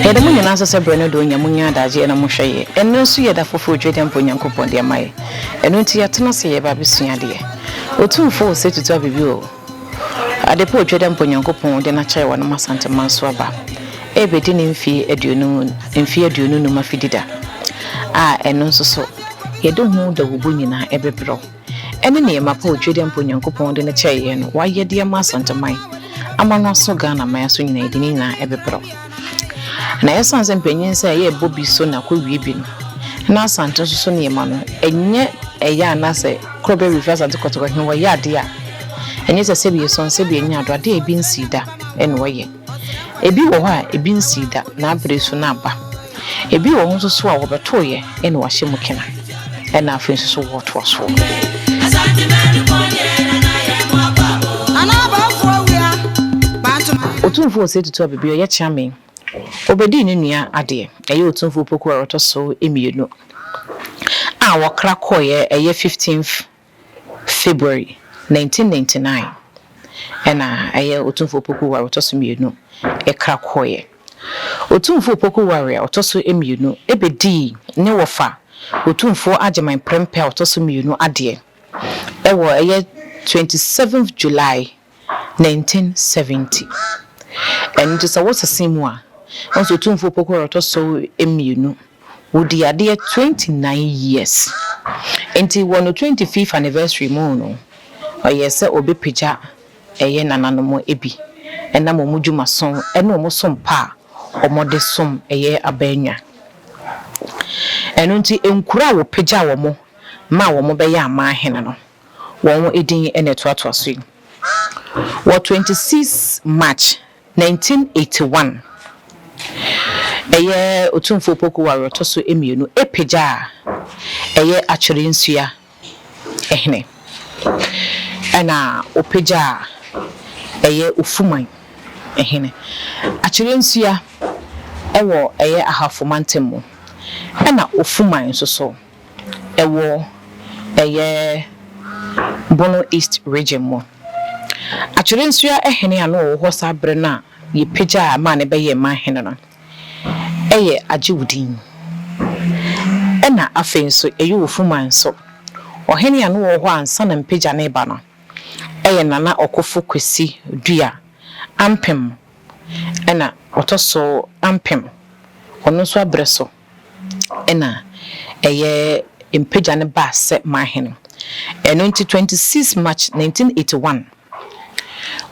Yɛda mo nyinaa ase sɛ berɛ no dɔ onya monya adagyeɛ na mohwɛ yɛ. Ɛnnɛ nso yɛ da foforɔ Otwadeɛ mpo Onyankopɔn de ama yɛ. Ɛno nti yɛatena ase yɛreba abɛsua adeɛ. Otumfoɔ Osei Tutu Abibi o, ade pa Otwadeɛ mpo Onyankopɔn de no akyɛ yɛ wɔ Anum Asanteman so aba ɛrebɛdi ne mfeɛ aduonu mfeɛ 25 afidida a ɛno nso so yɛde ho dawubɔ nyinaa ɛbɛbrɛ wo. Ɛne nneɛma pa Otwadeɛ mpo Onyankopɔn de no kyɛɛ yɛn no wayɛ de ama Asanteman ama no aso Ghana man so nyinaa yɛde ne nyinaa ɛbɛbrɛ wo. Na ɛsiane sɛ mpanyin sɛ ɛyɛ ɛbɔ bi so na akɔwie bi no, na Asante nso so nneɛma no, ɛnyɛ ɛyɛ anaasɛ korɔ bɛ refi Asante Kɔtɔkɔ he wɔyɛ adeɛ a, ɛnyɛ sɛ sɛbi yɛsɔn sɛbi ɛnyɛ ado, adeɛ a ebi nsii da ɛna wɔyɛ. Ebi wɔ hɔ a ebi nsii da na abere so na aba. Ebi wɔ hɔ nso so a wɔbɛtooyɛ ɛna wɔahyɛ mu kena ɛna afei nso so wɔtoa soɔ. Otumfoɔ Osei Tutu Abibi ɔyɛ Kyeame. Ɔbɛdii ne nua adeɛ, ɛyɛ Otumfoɔ Opoku a ɔtɔ so mmienu a wɔkra kɔeɛ ɛyɛ 15th February 1999 ɛna ɛyɛ Otumfoɔ Opoku Ware ɔtɔ so mmienu ɛkra kɔeɛ. Otumfoɔ Opoku Ware a ɔtɔ so mmienu ɛbɛdii ne wɔfa Otumfoɔ Agyeman Prempeh a ɔtɔ so mmienu adeɛ ɛwɔ ɛyɛ 27th July 1970. Ɛno nti sɛ wosese mu a, wohu sɛ Otumfoɔ Opoku a ɔtɔ so mmienu, ɔdii adeɛ 29 years. Nti wɔ no 25th anniversary mu no, ɔyɛɛ sɛ ɔbɛpagya ɛyɛ nananom bi ɛnam wɔn dwumaso ne wɔn som pa a wɔde som ɛyɛ abannwa. Ɛno nti nkuro a wɔpagya wɔn ma wɔn bɛyɛ amanhene no, wɔn din na ɛtoatoa so yi. Wɔ 26 March 1981, ɛyɛ Otumfoɔ Opoku Ware ɔtɔ so mmienu apagya a ɛyɛ Atwerɛnsua hene, ɛna ɔpagya a ɛyɛ Ofuman hene. Atwerɛnsua ɛwɔ ɛyɛ Ahafo mantam mu, ɛna Ofuman nso so ɛwɔ ɛyɛ Bono East Region mu. Atwerɛnsua hene a na ɔwɔ hɔ saa berɛ no a yɛpagya a maa ne bɛyɛɛ manhene no ɛyɛ Agyewudin. Ɛna afei nso ɛyɛ Ofuman nso. Ɔhene a na ɔwɔ hɔ ansa na mpagya no reba no ɛyɛ Nana Ɔkofo Kwesi Dua Ampem ɛna ɔtɔ so Ampem. Ɔno nso abrɛ so ɛna ɛyɛ mpagya no baa sɛ manhene. Ɛno nti 26 March 1981,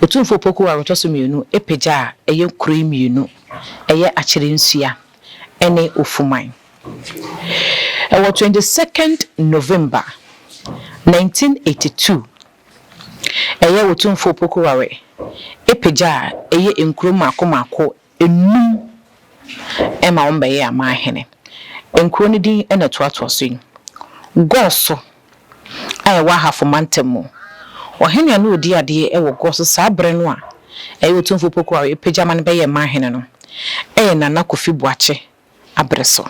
Otumfoɔ Opoku Ware ɔtɔ so mmienu apagya a ɛyɛ kuro yi mmienu, ɛyɛ Akyerɛnsua ɛne Ofuman. Ɛwɔ 22nd November 1982, ɛyɛ Otumfoɔ Opoku Ware apagya a ɛyɛ nkuro mmaako mmaako enum ɛma wɔn bɛyɛ amanhene. Nkuro no din ɛna ɛtoatoa so yi. Gɔɔso a ɛwɔ Ahafo mantam mu. Ɔhene a na ɔdi adeɛ ɛwɔ Gɔɔso saa berɛ no a ɛyɛ Otumfoɔ Opoku Ware apagya ma no bɛyɛ manhene no ɛyɛ Nana Kofi Boakye abrɛ so.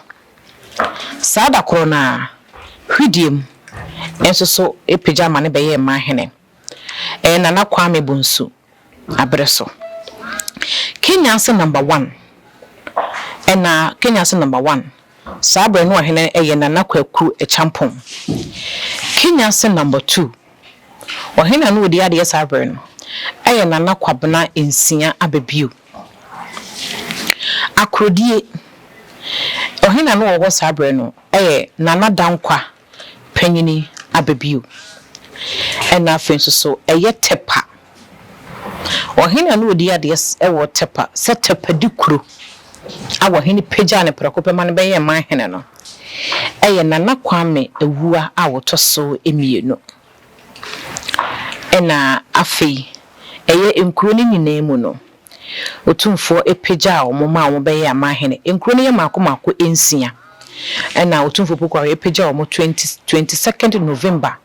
Saa da korɔ no a, Hwidiem nso so apagya ma no bɛyɛɛ manhene. Ɛyɛ Nana Kwame Bonsu abrɛ so. Kenyase number one ɛna Kenyase number one saa berɛ no ɔhene ɛyɛ Nana Kwaku Acheampong. Kenyase number two, ɔhene a na ɔdi adeɛ saa berɛ no ɛyɛ Nana Kwabena Nsia Ababio. Akorodie, ɔhene a na ɔwɔ hɔ saa berɛ no ɛyɛ Nana Dankwa Panyini Ababio. Ɛna afei nso so ɛyɛ Tepa. Ɔhene a na ɔdi adeɛ ɛwɔ Tepa sɛ Tepa di kuro a ɔhene pagyaa no prɛko pɛ ma no bɛyɛɛ manhene no ɛyɛ Nana Kwame Awua a ɔtɔ so mmienu. Ɛna afei ɛyɛ nkuro no nyinaa mu no, Otumfoɔ apagyaa wɔn ma wɔn bɛyɛɛ amanhene. Nkuro no yɛ mmaako mmaako nsia. Ɛna Otumfoɔ Opoku Ware apagyaa wɔn 22nd November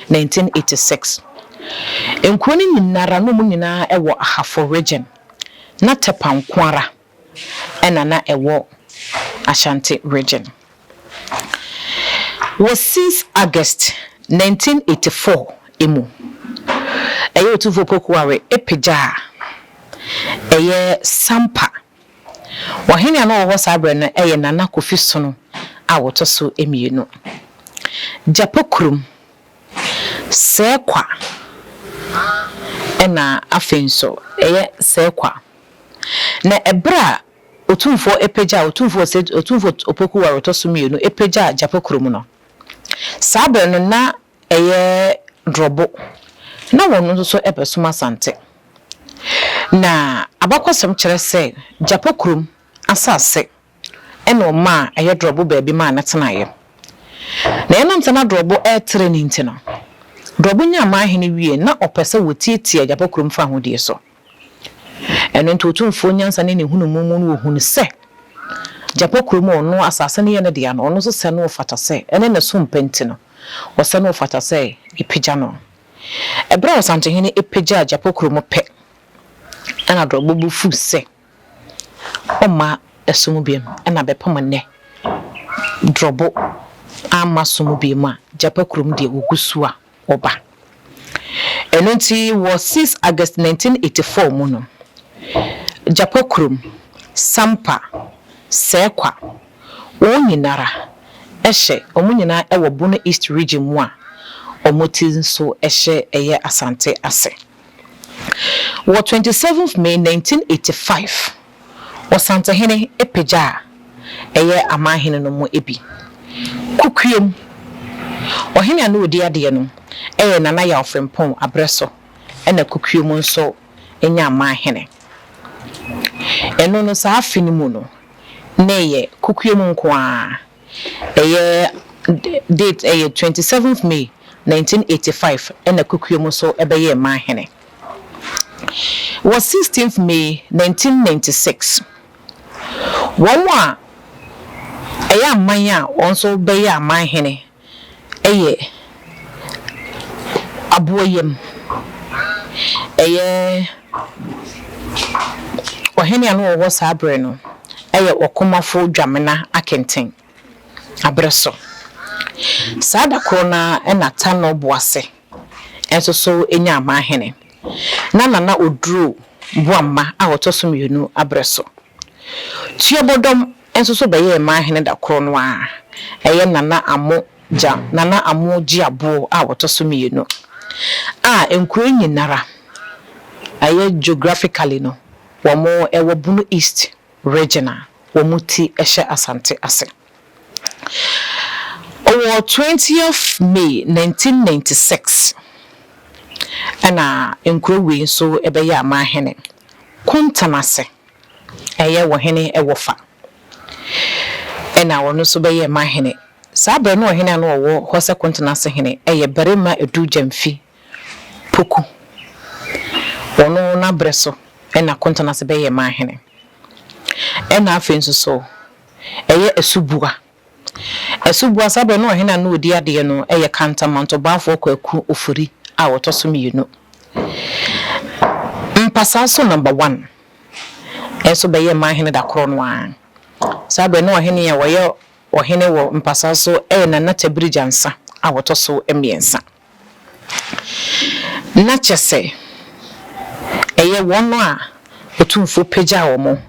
1986. Nkuro no nyinara na wɔn nyinaa ɛwɔ Ahafo Region. Na Tepa nko ara ɛna na ɛwɔ Ashanti Region. Wɔ 6 August 1984 mu, ɛyɛ Otumfoɔ Opoku Ware pagyaa ɛyɛ Sampa. Ɔhene a na ɔwɔ hɔ saa berɛ no yɛ Nana Kofi Sono a ɔtɔ so mmienu. Gyapa kurom, Sɛɛkwa ɛna afei nso ɛyɛ Sɛɛkwa. Na ɛberɛ a Otumfoɔ pagyaa, Otumfoɔ Osei, Otumfoɔ Opoku Ware ɔtɔ so mmienu pagyaa Gyapa kurom no, saa berɛ no na ɛyɛ Drɔbo, na wɔn nso so bɛsom Asante. Na abakɔsɛm kyerɛ sɛ Gyapa kurom asase na ɔmaa ɛyɛ Drɔbo baabi maa no tenaeɛ. Na ɛnam sɛ na Drɔbo retrɛ no nti no, Drɔbo nyaa manhene wie na ɔpɛ sɛ wɔtiatia Gyapa kurom fahodie so. Ɛno nti Otumfoɔ nyansa ne ne nhunumu mu no ɔhunu sɛ Gyapa kurom a ɔno asase no yɛ ne dea no, ɔno nso sɛ no ɔfata sɛ, ɛne ne som pa nti no, ɔsɛ no ɔfata sɛ yɛpagya no. Ɛberɛ a Ɔsantehene pagyaa Gyapa kurom pɛ na Drɔbo bo fuu sɛ ɔmma ɛso mu biom, ɛna bɛpem nnɛ Drɔbo amma so mu biom a, Gyapa kurom deɛ wɔgu so a wɔba. Ɛno nti wɔ 6 August 1984 mu no, Gyapa kurom, Sampa, Sɛɛkwa, wɔn nyinara hyɛ, wɔn nyinaa wɔ Bono East Region mu a wɔn ti nso hyɛ ɛyɛ Asante ase. Wɔ 27th May 1985, Ɔsantehene pagyaa ɛyɛ amanhene no mu bi. Kokoam, ɔhene a na ɔdi adeɛ no yɛ Nana Yaw Frimpong aberɛ so na Kokoam nso nyaa amanhene. Ɛno no saa afe no mu no na ɛyɛ Kokoam nko ara. Ɛyɛ date ɛyɛ 27th May 1985 ɛna Kokoam nso bɛyɛɛ manhene. Wɔ 16th May 1996, wɔn a ɛyɛ aman a wɔn nso bɛyɛɛ amanhene yɛ Aboɔyam, ɛyɛ ɔhene a na ɔwɔ hɔ saa berɛ no yɛ Ɔkomafo Dwamena Akenten aberɛ so. Saa da korɔ no ara na Tanor Boase nso so nyaa amanhene. Na Nana Oduro Boamma a ɔtɔ so mmienu aberɛ so. Tuabɔdɔm nso so bɛyɛɛ manhene da korɔ no ara, ɛyɛ Nana Amo Gya, Nana Amo Gyeaboɔ a ɔtɔ so mmienu, a nkuro yi nyinara, ɛyɛ geographically no, wɔn wɔ Bono East Region a wɔn ti hyɛ Asante ase. Wɔ twentieth May 1996 ɛna nkuro wei nso bɛyɛɛ amanhene, Kontanase. Ɛyɛ wɔ hene wɔ fa. Ɛna ɔno nso bɛyɛɛ manhene. Saa berɛ no ɔhene a na ɔwɔ hɔ sɛ Kontenase hene yɛ Barima Adu Gyamfi Poku. Ɔno n'aberɛ so na Kontenase bɛyɛɛ manhene. Ɛna afei nso so ɛyɛ Asubua. Asubua, saa berɛ no ɔhene a na ɔdi adeɛ no yɛ Kantamanto Baafoɔ Kwaku Ofori a ɔtɔ so mmienu. Mpasaa so number one nso bɛyɛɛ manhene da korɔ no ara. Saa berɛ no ɔhene a ɔyɛ ɔhene wɔ Mpasaa so yɛ Nana Tabiri Gyansa a ɔtɔ so mmiɛnsa. Na kyɛ sɛ, ɛyɛ wɔn a Otumfoɔ pagyaa wɔn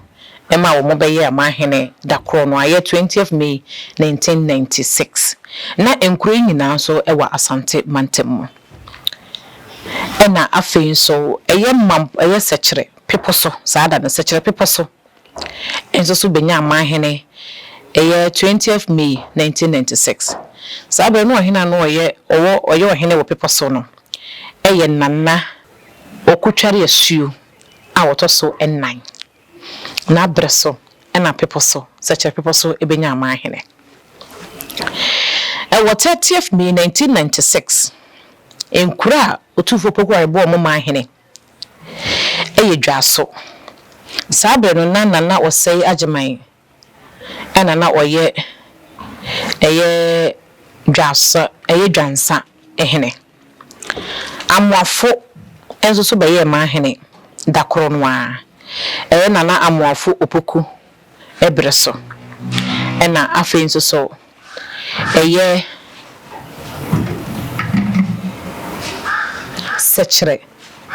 ma wɔbɛyɛɛ amanhene da korɔ no, ayɛ twentieth May, 1996. Na nkuro yi nyinaa nso wɔ Asante mantam mu. Ɛna afei nso ɛyɛ Mamp ɛyɛ Sɛkyerɛ Bepɔ so, saa da no, Sɛkyerɛ Bepɔ so nso so bɛnyaa amanhene, ɛyɛ twentieth May, 1996. Saa berɛ no ɔhene a na ɔyɛ ɔwɔ ɔyɛ ɔhene wɔ bepɔ so no yɛ Nana Okutware Asuo a ɔtɔ so nnan. N'aberɛ so na bepɔ so, Sɛkyerɛ Bepɔ so bɛnyaa amanhene. Ɛwɔ thirtieth May, 1996, nkuro a Otumfoɔ Opoku Ware bɔɔ wɔn manhene yɛ Dwaso. Saa berɛ no na Nana Osei Agyeman na na ɔyɛ ɛyɛ Dwaso ɛyɛ Dwansa hene. Amoafo nso so bɛyɛɛ manhene da koro no ara. Ɛyɛ Nana Amoafo Opoku berɛ so. Ɛna afei nso so ɛyɛ. Sɛkyerɛ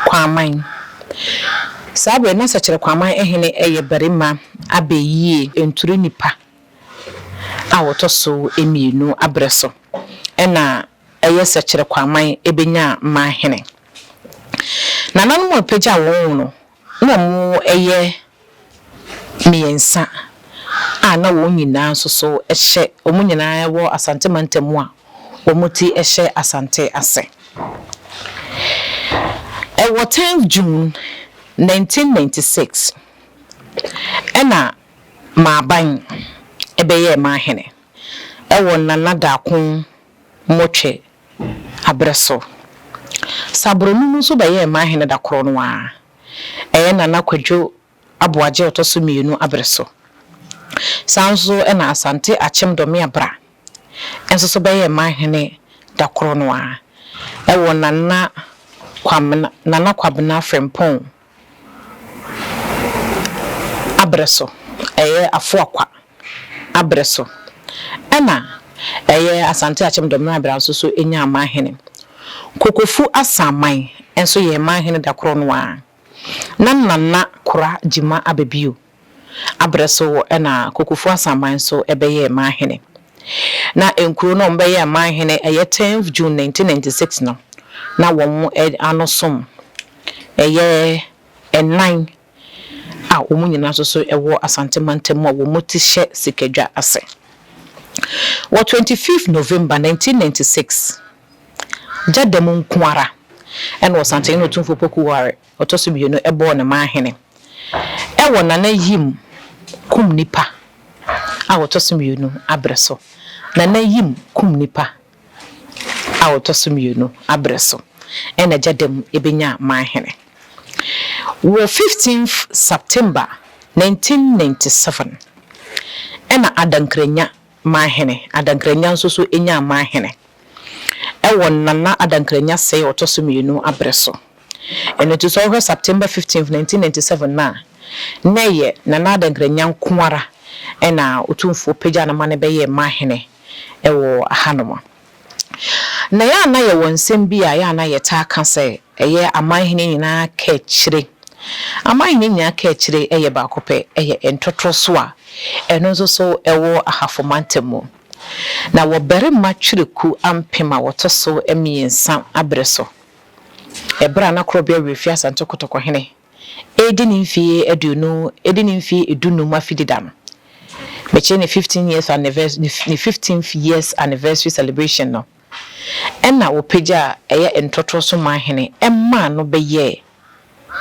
Kwaman. Saa berɛ na Sɛkyerɛ Kwaman hene yɛ barima abɛyie nturi nipa a wɔtɔ so mmienu aberɛ so ɛna ɛyɛ Sɛkyerɛ Kwaman bɛnyaa manhene. Nananom a wɔpagyaa wɔn no, na wɔyɛ mmiɛnsa a na wɔn nyinaa nso so hyɛ, wɔn nyinaa wɔ Asante mantam a wɔn ti hyɛ Asante ase. Ɛwɔ 10th June 1996 ɛna Maaban bɛyɛɛ manhene ɛwɔ Nana Daako Mmotwe aberɛ so. Sabrɔnum nso bɛyɛɛ manhene da korɔ no ara, ɛyɛ Nana Kwadwo Aboagye a ɔtɔ so mmienu aberɛ so. Saa nso na Asante Akyem Dɔmeabra nso so bɛyɛɛ manhene da korɔ no ara, ɛwɔ Nana Kwamena Nana Kwabena Frimpong aberɛ so, ɛyɛ Afoakwa aberɛ so. Ɛna ɛyɛ Asante Akyem Dɔmeabra nso so nyaa manhene. Kokofu Asaman nso yɛɛ manhene da korɔ no ara. Na Nana Kora Gyima Ababio aberɛ so na Kokofu Asaman nso bɛyɛɛ manhene. Na nkuro no a wɔbɛyɛɛ manhene ɛyɛ tenth June 1996 no, na wɔn ano som ɛyɛ nnan a wɔn nyinaa nso so wɔ Asante mantam a wɔn ti hyɛ Sikadwa ase. Wɔ 25th November 1996, gya da mu nko ara na Ɔsantehene Otumfoɔ Poku Ware ɔtɔ so mmienu bɔɔ ne manhene wɔ Nana Yim kum nipa a ɔtɔ so mmienu abrɛ so. Nana Yim kum nipa a ɔtɔ so mmienu abrɛ so na gya da mu bɛnyaa manhene. Wɔ 15th September 1997 na Adankranya manhene, Adankranya nso so nyaa manhene wɔ Nana Adankranya sɛe a ɔtɔ so mmienu abrɛ so. Ɛno nti sɛ wohwɛ September 15th, 1997 no a, na ɛyɛ Nana Adankranya nko ara na Otumfoɔ pagyaa no ma no bɛyɛɛ manhene wɔ hanom. Na ɛyɛ a na yɛwɔ nsɛm bi a ɛyɛ a na yɛtaa ka sɛ ɛyɛ amanhene nyinaa kaakyire. Amanhene nyinaa kaakyire yɛ baako pɛ, ɛyɛ ntɔtorɔ so a ɛno nso so ɛwɔ Ahafo mantam mu. Na wɔ barima Twereku ampem a wɔtɔ so mmiɛnsa aberɛ so, ɛberɛ a na Korɔbea Werɛfie Asante Kotɔkɔhene redi ne mfeɛ aduonu, redi ne mfeɛ dunum afidida no, mekyerɛ ne 15 years anniversary, ne 15th years anniversary celebration no, ɛna wɔpagyaa ɛyɛ ntɔtorɔ so manhene maa no bɛyɛɛ,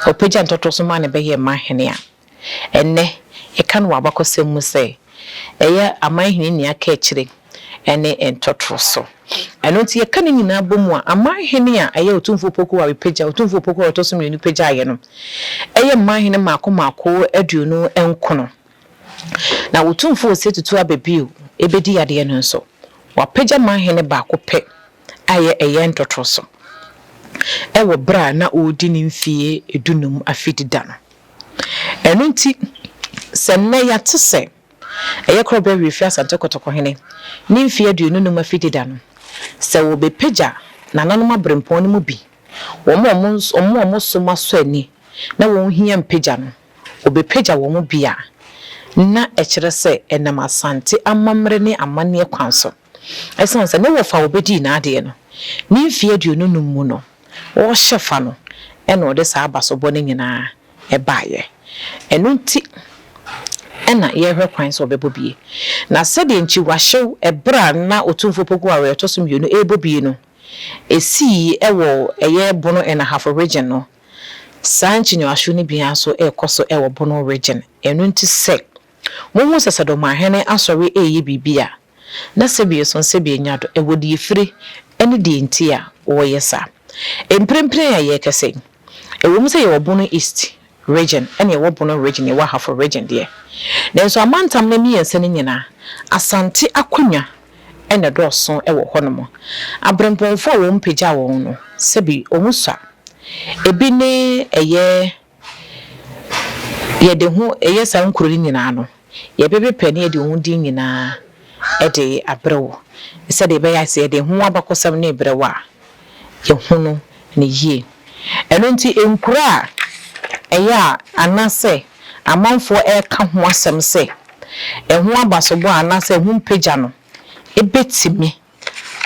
wɔpagyaa ntɔtorɔ so maa no bɛyɛɛ manhene a Ɛnnɛ, yɛka no wɔ abakɔsɛm mu sɛ ɛyɛ aman hene nea aka akyire ne ntɔtorɔ so. Ɛno nti yɛka ne nyinaa bɔ mu a, aman hene a ɛyɛ Otumfoɔ Opoku Ware pagya, Otumfoɔ Opoku a ɔtɔ so mmienu pagyaeɛ no, ɛyɛ mman hene mmaako mmaako 29. Na Otumfoɔ Osei Tutu Ababio bɛdi adeɛ no nso, wapagya man hene baako pɛ a ɛyɛ ɛyɛ ntɔtorɔ so wɔ berɛ a na ɔredi ne mfeɛ dunum afedida no. Ɛno nti, sɛ nnɛ yɛate sɛ ɛyɛ Korɔbea Werɛfie Asante Kɔtɔkɔhene ne mfeɛ 25 afidi da no, sɛ wɔbɛpagya nananom aberempɔn no mu bi, wɔn a wɔn a wɔn som asɔ ani na wɔn hia mpagya no, wɔbɛpagya wɔn mu bi a, na ɛkyerɛ sɛ ɛnam Asante amammerɛ ne amanneɛ kwan so. Ɛsiane sɛ ne wɔfa a wɔbɛdii n'adeɛ no, ne mfeɛ 25 mu no, ɔrehyɛ fa no na ɔde saa abasobɔ no nyinaa baeɛ. Ɛno nti na yɛrehwɛ kwan sɛ ɔbɛbɔ bie. Na sɛdeɛ nkyiwahyew ɛberɛ a na Otumfoɔ Opoku Aware ɔtɔ so mmienu rebɔ bie no, ɛsii wɔ ɛyɛ Bono and Ahafo Region no, saa nkyiwahyew no bi ara nso rekɔ so wɔ Bono Region. Ɛno nti sɛ mohu sɛ Sɛdɔmahene asɔre reyɛ biribi a, na sɛbi ɛsɔn sɛbi ɛnya do, ɛwɔ deɛ ɛfire ne deɛ nti a wɔyɛ saa. Mprempren a yɛrekasa yi, ɛwɔ mu sɛ yɛwɔ Bono East Region ɛna yɛwɔ Bono Region, yɛwɔ Ahafo Region deɛ, nanso amantam no mmiɛnsa no nyinaa, Asante akonnwa na ɛdɔɔso wɔ hɔnom. Aberempɔnfoɔ a wɔmpagya wɔn no, sɛbi wɔsua. Ebi ne ɛyɛ Yɛde ho yɛ saa nkuro no nyinaa no, yɛbɛpepɛ na yɛde wɔn din nyinaa de abrɛ wo, sɛdeɛ ɛbɛyɛ a sɛ yɛde ho abakɔsɛm no rebrɛ wo a, yɛhunu no yie. Ɛno nti nkuro a ɛyɛ a anaasɛ amanfoɔ reka ho asɛm sɛ ɛho abasobɔ anaasɛ ɛho mpagya no bɛtumi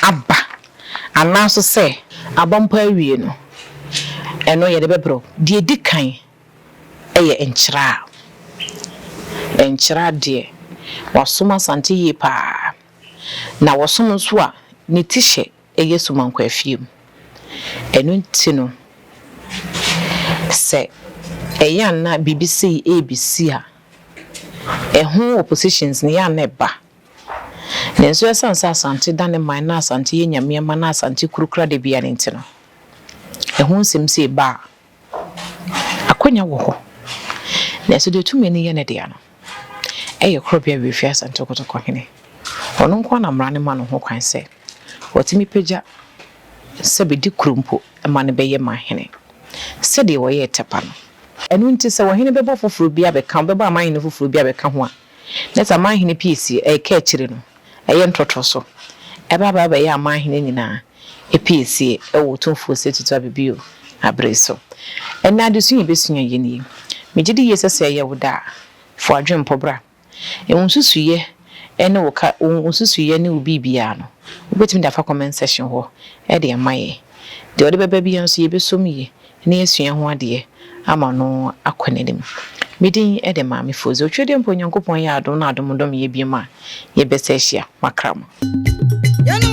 aba anaa nso sɛ aba mpo awie no, ɛno yɛde bɛbrɛ wo. Deɛ ɛdi kan yɛ nkyerɛ a. Nkyerɛ deɛ, wasom Asante yie pa ara. Na wɔsom nso a, ne ti hyɛ yɛ Sumankwaa fie mu. Ɛno nti no, sɛ ɛyɛ a na biribi sei rebɛsi a, ɛho oppositions no yɛ a na ɛba. Nanso ɛsiane sɛ Asante da ne man na Asante yɛ Nyame ama na Asante kurukura da biara no nti no, ɛho nsɛm sei ba a, akwanya wɔ hɔ. Nanso deɛ tumi no yɛ ne dea no, ɛyɛ Korɔbea Wiefie Asante Kotoko Hene. Ɔno nko ara na mmara no ma no ho kwan sɛ ɔtumi pagya sɛ bɛdi kuro mpo ma no bɛyɛ manhene sɛdeɛ wɔyɛɛ Tɛpa no. Ɛno nti sɛ ɔhene bɛbɔ foforɔ bi abɛka bɛbɔ amanhene foforɔ bi abɛka ho a, na sɛ amanhene piesie ɛreka akyire no, ɛyɛ ntrɔtrɔ so. Ɛba aba abɛyɛ amanhene nyinaa piesie wɔ Otumfoɔ Osei Tutu Ababio abere so. Ɛnnɛ adesua a yɛbɛsua yɛ nie. Megye di yie sɛ sɛ ɛyɛ wo dɛ a, fa w'adwempɔ bra. Wo nsusuiɛ ne wo ka, wo nsusuiɛ ne wo biribiara no, wobɛtumi de afa comment section hɔ de ama yɛn. Deɛ ɔde bɛba biara nso yɛbɛsɔ mu yie na yɛasua ho adeɛ ama no akɔ n'anim. Me din de Maame Fozi. Otwedeɛ mpo Onyankopɔn yɛ adom na adom dom yɛ biom a, yɛbɛsa ahyia. Makra mo. Yɛnom.